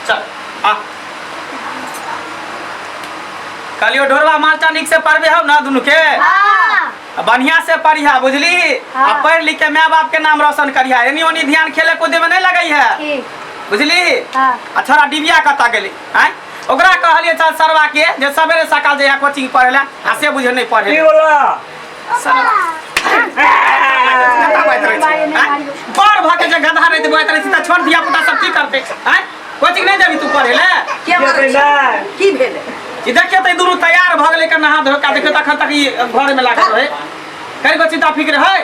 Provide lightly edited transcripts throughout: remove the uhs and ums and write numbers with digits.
चल आ कहलियो ढोरवा मास्टर नीक से पढ़बे हौ ना दुनू के हाँ आ बढ़िया से पढ़िया बुझली हाँ। आ पढ़ लिख के माय बाप के नाम रोशन करिहा एनी ओनी ध्यान खेले कूदे में नहीं लगई है ठीक बुझली हाँ आ छोरा डिबिया कतऽ गेली आँय ओकरा कहलियै चल सरवा के जे सवेरे सकाल जइहा कोचिंग पढ़े ला आ से बुझे नहीं पढ़े की बोला कता बाजैत रहै छै, आँय? बड़ भऽ के जे गधा रहै बाजैत रहै छै तऽ छोट धिया पुता सब की करतै आँय कोचिंग नहि जेबही तू पढ़े ले के मारै जेबै छै? नहि। की भेलै ई देखियौ तऽ ई दुनू तैयार भऽ गेलै के नहा धो के देखियौ तऽ अखन तक ई घर में लागल रहै कनि गो चिंता फिक्र है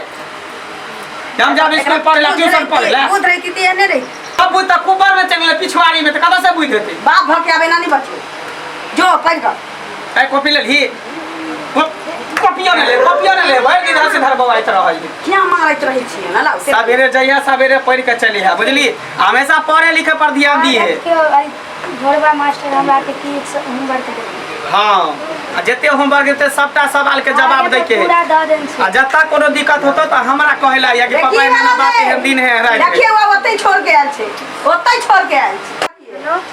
कि हम जाब स्कूल पढ़े ला ट्यूशन पढ़े ला बुध रही थी एने रही अब बुझ तऽ कुबर में चलि गेलै पिछवाड़ी में तऽ कतऽ से बुझि हेतै बाप भऽ के आबे ना नहीं बचो जो पढ़ कर ए कॉपी लेलही कॉपियो नहि ले कॉपियो नहि ले भरि दिन इधर से इधर बौआइत रहै क्या मारैत रहै छियै ना लाउ से सवेरे जइहा सवेरे पढ़ि के चलिहा बुझली हमेशा पढ़े लिखे पर ध्यान दिहे देखियौ आइ भोरबा मास्टर हमरा के की होमवर्क देलकै हाँ आ जते होमवर्क देते सबटा सवाल के जवाब दै के है पूरा दऽ देने आ छै जता कोनो दिक्कत होतो तऽ हमरा कहै ला कि पापा देखिए एना बात एहन दिन है राति है। देखिए वो ओतै छोड़ के आयल छै ओतै छोड़ के आयल छै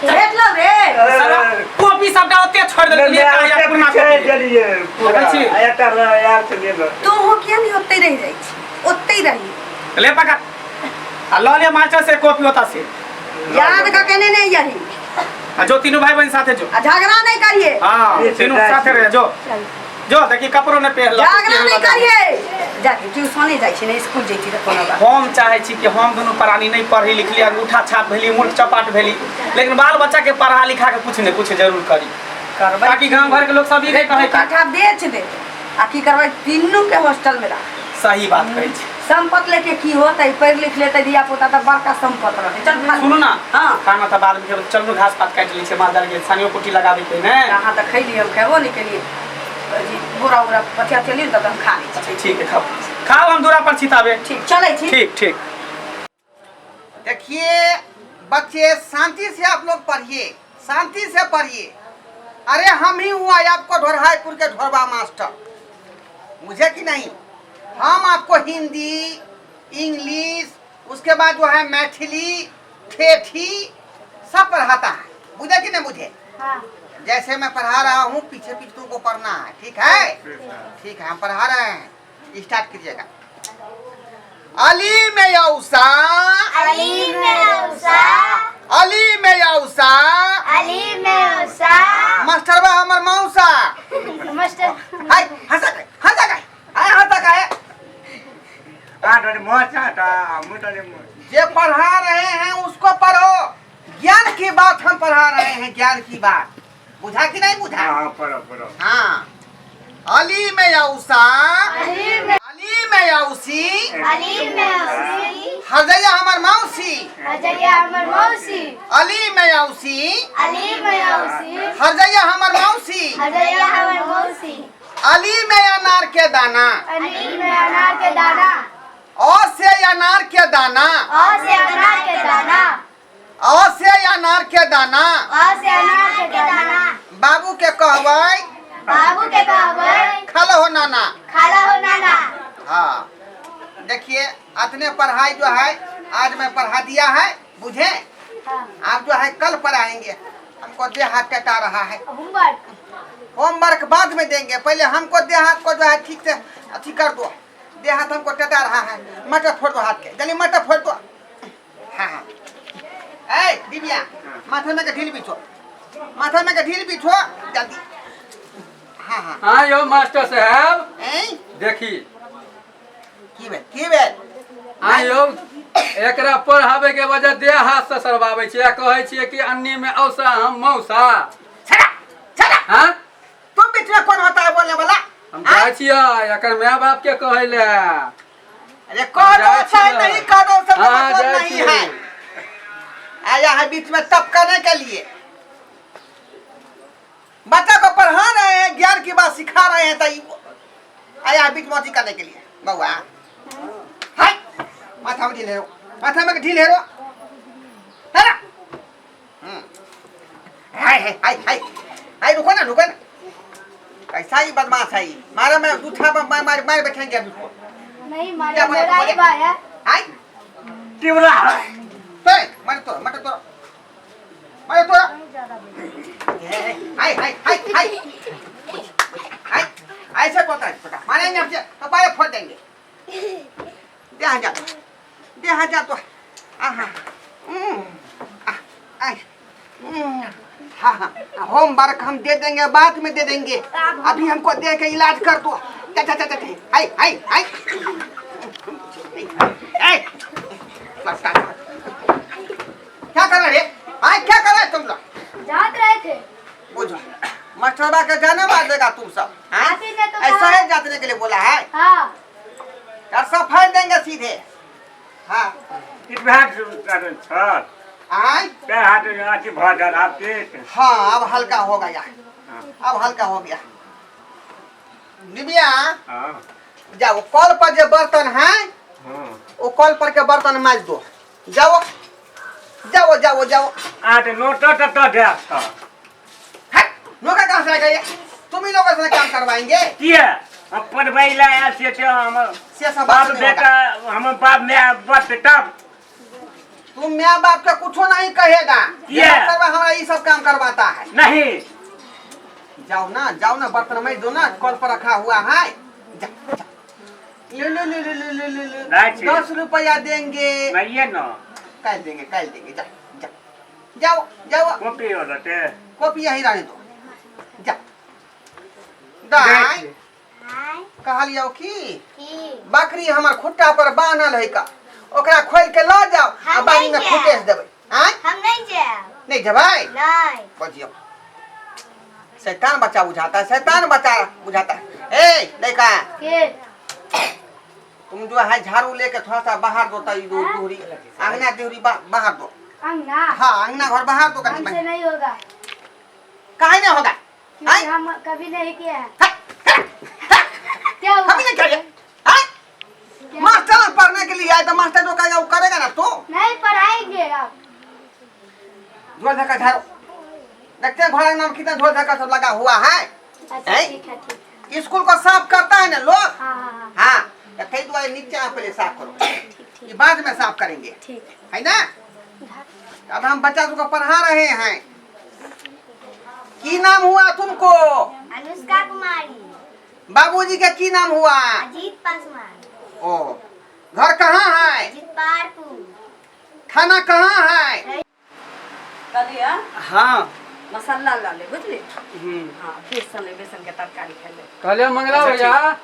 भेटलो रे साला कॉपी सबटा ओते छोड़ देलकै एक या पुरना कॉपी गेलियै पूरा देखै छी? एकटा यार से गेल तू हो किया नहीं ओतै रहि जाइ छी ओतै रही ले पकड़ आ लऽ ले मास्टर से कॉपी ओता से याद कऽ के ने यही आ जो तीनों भाई बहन साथे जो आ झगड़ा नहीं करिए हाँ ठीक छै, तीनों जाइ साथे छी। रहे जो जो देखी कपड़ो ने पहिरलक झगड़ा नहीं करिए जाके ट्यूशन नहीं जाइ छी ने स्कूल जाइ छी तऽ कोनो बात हम चाहे छी कि हम दुनू प्राणी नहीं पढ़ी लिखली अंगूठा छाप भेली मूर्ख चपाट भेली लेकिन बाल बच्चा के पढ़ा लिखा के कुछ ने कुछ जरूर करी करबै ताकि गांव घर के लोग सब ई नहीं कहे कि कट्ठा बेच दे आ की करबै तीनू के हॉस्टल में राख सही बात कहै छी सम्पत लेके की होतै पढ़ि लिख लेतै धिया पुता तऽ बड़का सम्पत रहतै चल खा सुनू ना हाँ खाना तऽ बाद में खेबै चलू घास पात काटि लै छै माल जाल के सानियो कुट्टी लगाबै के ने अहाँ तऽ खैली हम खेबो नहि केलियै अथी बोरा उरा पथिया चलियै ने तब हम खा लै छी अच्छा ठीक है खाओ खाओ हम दूरा पर छिताबे ठीक चलै छी ठीक ठीक देखिए बच्चे शांति से आप लोग पढ़िए शांति से पढ़िए अरे हम ही हुआ आपको ढोरहाईपुर के ढोरबा मास्टर मुझे कि नहीं हम आपको हिंदी इंग्लिश उसके बाद जो है मैथिली ठेठी सब पढ़ाता है बुझे कि नहीं बुझे हाँ जैसे मैं पढ़ा रहा हूँ पीछे पीछे तुमको पढ़ना है ठीक है ठीक है हम पढ़ा रहे हैं स्टार्ट कीजिएगा अली में औसा अली में उषा अली में औसा अली में उषा मास्टरबा हमर मौसा मास्टर हाय हंसा के हंसा के हाय हंसा के आठ मोच आठ मुटले मोच जे पढ़ा रहे हैं उसको पढ़ो ज्ञान की बात हम पढ़ा रहे हैं ज्ञान की बात बुझा कि नहीं बुझा हाँ पढ़ो पढ़ो हाँ अली में औसा अली में अली में औसी अली में उसी हजैया हमर मौसी अजया हमर मौसी अली में औसी अली में उसी हरजैया हमर मौसी अजया हमर मौसी अली में अनार के दाना अली में अनार के दाना अ से अनार के दाना अ से अनार के दाना अ से अनार के दाना अ से अनार के दाना बाबू के कहबै बाबू के कहबै खल हो नाना खाला हो नाना हाँ देखिए अतने पढ़ाई जो है आज मैं पढ़ा दिया है बुझे हाँ आप जो है कल पढ़ाएंगे हमको देह हाथ टटा रहा है होमवर्क होमवर्क बाद में देंगे पहले हमको देह हाथ को जो है ठीक से अथी कर दो देह हाथ हमको टटा रहा है मटर फोड़ दो हाथ के जल्दी मटर फोड़ दो हाँ हाँ ए दिव्या माथा में के ढील बिछो माथा में के ढील बिछो जल्दी हाँ हाँ हाँ यौ मास्टर साहब ए देखी की भेल की भेल हाँ यौ एकरा पढ़ाबै के वजह देह हाथ से सरबाबै छियै आ कहै छियै कि अन्नी में औसा हम मौसा छड़ा छड़ा हाँ तुम बीच में कौन होता है बोलने वाला हम हाँ? जाइ छियै एकर माय बाप के कहै ले अरे कह दो जाइ चाहे छियै। नहीं कह दो सब हाँ, मतलब जाइ नहीं छियै। है आया है बीच में तप करने के लिए बच्चा को पढ़ा रहे हैं ज्ञान की बात सिखा रहे हैं तो आया है बीच मौजी करने के लिए बउआ हाय माथा में ढील हेरो माथा में ढील हेरो है ना हाय हाय हाय हाय हाय रुको ना रुको ना कैसा ही बदमाश है ये मारा मैं जूठा मार मार मार बैठेंगे अभी उसको नहीं मारे क्या बोला मेरा ही बोले? भाई है हाय टिवला तो मर तो मर तो अरे तोरा बहुत ज्यादा बोल हाय हाय हाय हाय हाय, ऐसे होता है बेटा, मारेंगे आपसे कपाड़े फोड़ देंगे। दे जा दे जा तो आहा आ, आय, हाँ हाँ, होमवर्क हम दे देंगे, बाद में दे देंगे, अभी हमको दे के इलाज कर दो। चा चा चा चा, हाय हाय हाय ए, क्या कर रहे हाय, क्या कर रहे तुम लोग? जात रहे थे। बुझो मास्टरबा के जाने मार देगा तुम सब। हाँ? आप ही ने तो ऐसा कहा। है जातने के लिए बोला है। हाँ यार सब फाड़ देंगे सीधे। हाँ छल आय पैर हाथ अथी भऽ जात आब पेट। हाँ अब हल्का हो गया, अब हल्का हो गया। निबिया हाँ जाओ कल पर जो बर्तन है हाँ वो कल पर के बर्तन माज दो, जाओ जाओ जाओ जाओ। आ तऽ नोटो तऽ दए छह। हट, नौकर कहाँ से आ गए? तुम ही लोगों से काम करवाएंगे। किया हम पढ़बै लए आयल छियै से हमर से सब बाप बात नहीं बेटा होगा। हमर बाप माय बस तब तुम माँ बाप का कुछो नहीं कहेगा। किया? हमारा ये सब काम करवाता है। नहीं जाओ ना जाओ ना, बर्तन में दो ना, कल पर रखा हुआ है। जा, जा। ले ले ले ले ले ले ले ले। नहीं छी। 10 रुपया देंगे, नहीं न कल देंगे कल देंगे। जा जा जाओ जाओ। कॉपी रहते कॉपी यही रहने दो। जा दाई कहलियौ की बकरी हमर खुट्टा पर बान्हल है का, ओकरा खोल के ल जाओ आ बाड़ी में खुटेस देबै। आँय हम नहीं जाएब। नहीं जेबै? नहीं। बजियौ, शैतान बच्चा बुझाता है, शैतान बच्चा बुझाता है। ए लड़का के तुम जो है झाड़ू लेके थोड़ा सा बाहर दो, तई दो दूरी अंगना दूरी बाहर दो। अंगना? हाँ अंगना घर बाहर दो। हमसे नहीं होगा। काहे नहीं होगा? क्योंकि हम कभी नहीं किया है। क्या हुआ? कभी नहीं किया? मास्टर पढ़ने के लिए आए तो मास्टर जो कहेगा वो करेगा ना। तो नहीं पढ़ाएंगे आप। झोल धक्का झाड़ो, देखते हैं घोड़ा नाम कितना झोल धक्का सब लगा हुआ है। अच्छा ठीक है ठीक। स्कूल को साफ करता है ना लोग। हाँ हाँ हाँ, तो कई दुआरे नीचे आप पहले साफ करो, ये बाद में साफ करेंगे, ठीक है ना? अब हम बच्चा सबको पढ़ा रहे हैं। की नाम हुआ तुमको? अनुष्का कुमारी। बाबूजी का की नाम हुआ? अजीत पासवान। ओ घर कहाँ है? जितपारपुर। थाना कहाँ है? कहलियै हाँ मसाला ला ले बुझली। हाँ बेसन ले, बेसन के तरकारी खेले। कहलियै मंगला भैया।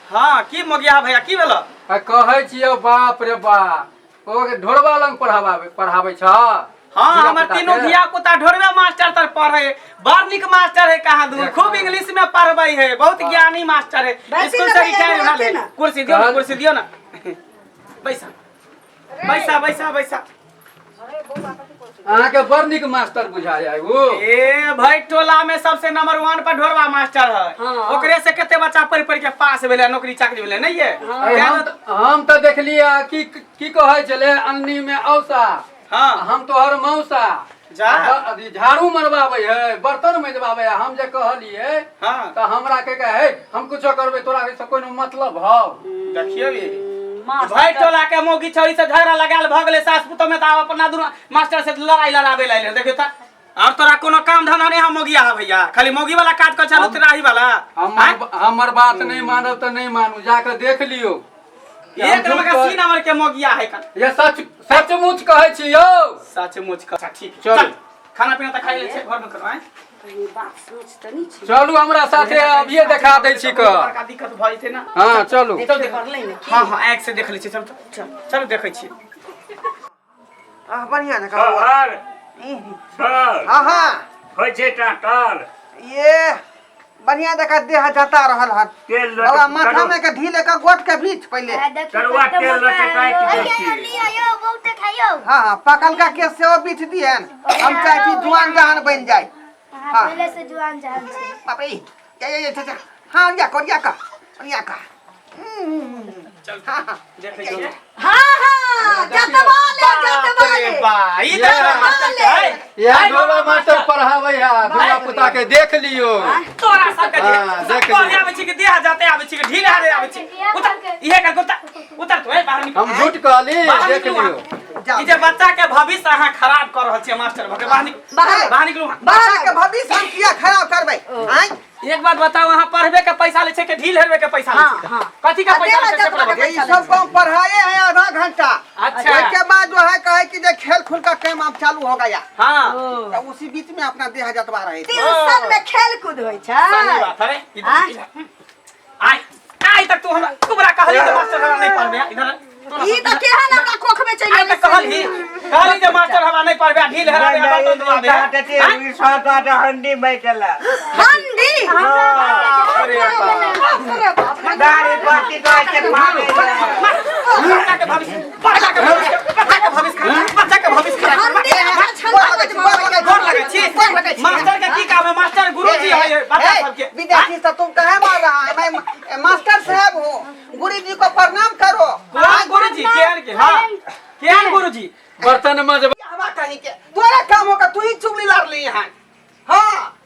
हाँ की मोगिया भैया की भेल? आ कहै छियै बाप रे बाप, ओ ढोरबा लग पढ़ाबै पढ़ाबै छ। हाँ हमर तीनों धिया पुता ढोरबे मास्टर तर पढ़े, बड़ निक मास्टर है कहाँ दूर, खूब इंग्लिश में पढ़बै है, बहुत ज्ञानी मास्टर है। स्कूल से रिटायर भेल है। कुर्सी दियो ना, कुर्सी दियो ना। बैसा बैसा बैसा बैसा। अहाँके बड़ निक मास्टर बुझा जाय ओ। ए भाई टोला में सबसे नंबर 1 पर ढोरबा मास्टर है। हाँ। ओकरे से कते बच्चा पढ़ पढ़ के पास भेलै, नौकरी चाकरी भेलै नहीं ये। हम तो देखलियै की की कहै छलै अन्नी में औसा। हाँ हम तोहर मौसा। जा झाड़ू मरबाबै है, बर्तन मजबाबै है। हम जे कहलियै हाँ तऽ हमरा के कहे हम कुछो करबै तोरा से कोनो मतलब हौ। देखियौ भाई टोला के मौगी छौरी से झगड़ा लगाल भऽ गेलै सास पुतोह में, तऽ आब अपना दुनू मास्टर से लड़ाई लड़ाबै लए देखियौ तऽ। और तोरा कोनो काम धंधा नहीं हम मौगिया है भैया, खाली मौगी वाला काज कर चालू तेराही वाला। हमर बात नहीं मानब तऽ नहीं मानू, जाके देख लियौ। एक नंबर का 3 नंबर के मौगिया है का। ये सच सचमुच कहै छी यौ। सचमुच कह। ठीक चल खाना पीना तऽ खाइ ले छै घर में करो। बात सोच तऽ नहीं छी। चलू हमरा साथे अभिये देखा दै छी क। बड़का दिक्कत भऽ जेतै ना। हाँ चलू। चल देख हाँ हाँ आँख से देख लै छी। चल चल चलू देखै छी। आह बढ़िया ने सर सर हाँ हाँ होइ छै टाटल ये बढ़िया देखा देह जाता रहल हन। तेल बाबा माथा में के ढील के गोट के बीच पहले करुआ तेल लटकाइ के हाँ हाँ पकल का केस सेहो बीछ दिहन। हम चाहे छी जुआन जहान बन जाए। हाँ पहले से जुआन जहान छै। बाप रे या या या हाँ या कर या का या का चल हाँ देखै छी। हाँ हाँ जतवा ले जतवा ले बा ई तऽ मास्टर है। या ढोरबा मास्टर पढ़ाबै है धिया पुता के देख लियौ। तोरा सबके देख पढ़े आबै छी कि देह जाते आबै छी कि ढील हारे आबै छी। उतर इहे कर उतर उतर तो ए बाहर निकल। हम झूठ कहली बाहर देख निकलू लियौ। जाओ। ई जे बच्चा के भविष्य अहाँ खराब कर रहल छियै मास्टर भके बाहर निकलू। बाहर। बाहर निकलू। बच्चा के भविष्य हम किया खराब करबै? आँय? एक बात बताओ, अहाँ पढ़बे के पैसा लै छै कि ढील हेरबे के पैसा लै छै? हाँ, हाँ। कथी के पैसा लै छै से आ बताउ। ये सब को हम पढ़ाए हैं आधा घंटा। अच्छा। उसके बाद जो है कहे कि जो खेल खुल का टाइम अब चालू हो गया, हाँ तो उसी बीच में अपना देह जतवा रहे थे। ट्यूशन में खेल कूद होइ छै। सही बात है रे। आँय? आइ आइ तक तू हमरा कुबरा कहली जे मास्टर हमरा नहीं पढ़बे, इधर आ। तू ना ई तऽ केहन हमरा कोख में चलि आइ तक कहली कहली जे मास्टर हमरा नहीं पढ़बे, ढील हेराबे, बर्तन धोआबे। हंडी बैठला हंडी। अरे बाप। दाढ़ी पाती के मारे। बच्चा के भविष्य, बच्चा के भविष्य, बच्चा के भविष्य खराब, बच्चा के भविष्य खराब। हंडी हमरा छंदा। गोर लगै छी। मास्टर के की काम है? मास्टर गुरुजी है बच्चा सबके। विद्यार्थी सब तुम कहे मार रहा है? मैं मास्टर साहब हूँ, गुरु जी को प्रणाम करो। कोन गुरुजी? केहन के? हाँ, केहन गुरुजी? बर्तन मजब हवा कहीं के तोरा काम होगा, तू ही चुगली लाड़ ली है। हाँ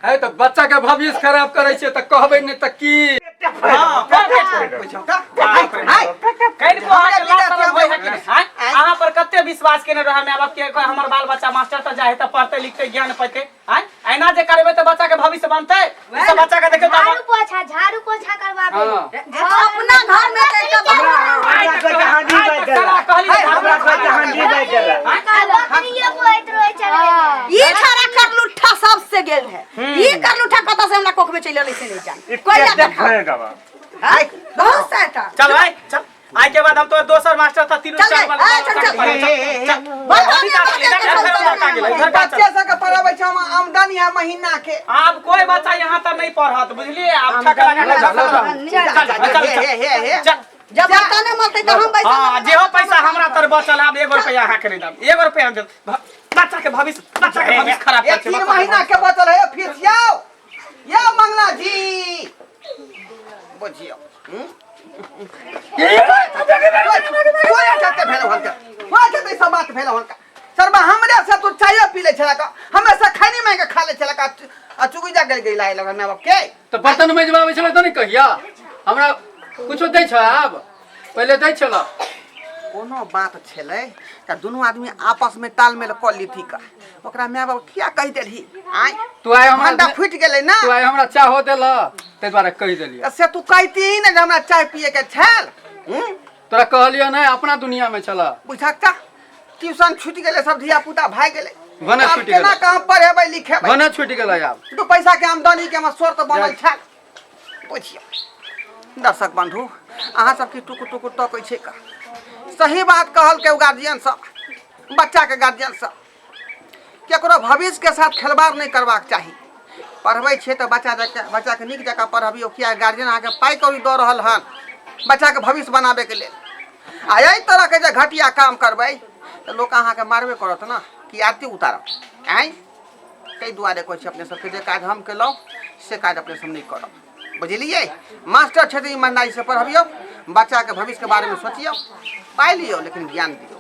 है तऽ बच्चा के भविष्य खराब करै छै तऽ कहबै नहि तऽ की? हाँ, परफेक्ट। पूछो का हाय। कनिको अहाँके लाज शरम होइ है कि नहि? आँय? अहाँ पर कते विश्वास केने रहै माय बाप के, हमर बाल बच्चा मास्टर तऽ जाइ है तऽ पढ़तै लिखतै ज्ञान पेतै। आँय, एना जे करबै तऽ बच्चा के भविष्य बनतै? ई सब बच्चा के देखियौ तऽ झाड़ू पोछा, झाड़ू पोछा करवाबे। हाँ। अपना घर में तऽ एकटा आइ तक आइ तक साला कहली जे हमरा कहै हंडी बैठला। बकरियो बोइत रहै छलै। ई छाड़ा करलूठा सबसे गेल है। ई करलूठा कतऽ से हमरा कोख में चलि एलै से नहि जान। कोई लऽ के खा। हाय। बहुत सहायता। चल भाई चल, आइ के बाद हम तो दोसर मास्टर था तीनू चल चार रे, वाला। आ, चल, चल। चल। बर्तन चल, चल, इधर का चल। बच्चे सबके पढ़ाबै छै, हम आमदनी है महीना के। आब कोई बच्चा यहाँ तक नहीं पढ़त, बुझलिए? आब ठक लगा के चल, चल, चल, चल, हे हे हे हे। चल। जब बर्तन मलतै तऽ हम बैसल। हाँ, जेहो पैसा हमरा तर बचल आब एगो रुपया अहाँ के नहीं देब, एगो रुपया देब। बच्चा के भविष्य, बच्चा के भविष्य खराब ये कर छै, 3 बच्चा के महीना के बचल है फीस। आओ यो मंगला जी, बुझियो। सब बात भेल हनका सरबा हमरे से तू चाय पी ले छला का, हमरे से खैनी मांग के खा ले छला का, आ चुकी जा गेल गेला लगा माय बाप के। तऽ बर्तन मजबाबै छलै तऽ नहि कहिया हमरा कुछो दै छ? आब पहिले दै छल। कोनो बात छलै तऽ दुनू आदमी आपस में तालमेल कऽ लीथी का, ओकरा माय बाप किया कहि देलही? आँय? तू आइ हमरा भंडा फूटि गेलै ना। तू आइ हमरा चाहो देल ताहि दुआरे कहि देलियै। तऽ से तू कहिती ने जे हमरा चाय पिए के छल। हूँ? तोरा कहलियौ नहि, अपना दुनिया में छल। बुझक तऽ ट्यूशन छूटि गेलै, सब धिया पुता भागि गेलै। भने आब छूटि केना गेलै। कहाँ पढ़ेबै लिखेबै? भने छूटि गेलै आब। 2 पैसा के आमदनी के हमर स्रोत बनल छल। बुझियौ दर्शक बंधु, अहाँ सबके टुकुर टुकुर तकै छै का सही बात कहलकै गार्जियन सब, बच्चा के गार्जियन सब, केकरो भविष्य के साथ खेलबाड़ नहि करबाक चाही। पढ़बै छियै तऽ बच्चा जकाँ बच्चाके नीक जकाँ पढ़बियौ, किया गार्जियन अहाँके पाइ कौड़ी दऽ रहल हन बच्चाके भविष्य बनाबैके लेल। आ एहि तरहके जे घटिया काम करबै तऽ लोक अहाँके मारबे करत ने कि आरती उतारब। आँय, ताहि दुआरे कहै छी अपने सबके, जे काज हम केलहुँ से काज अपने सब नहि करब, बुझलियै? मास्टर छथिन, ईमानदारीसँ पढ़बियौ, बच्चाके भविष्यके बारेमे सोचियौ, पाइ लियौ लेकिन ज्ञान दियौ।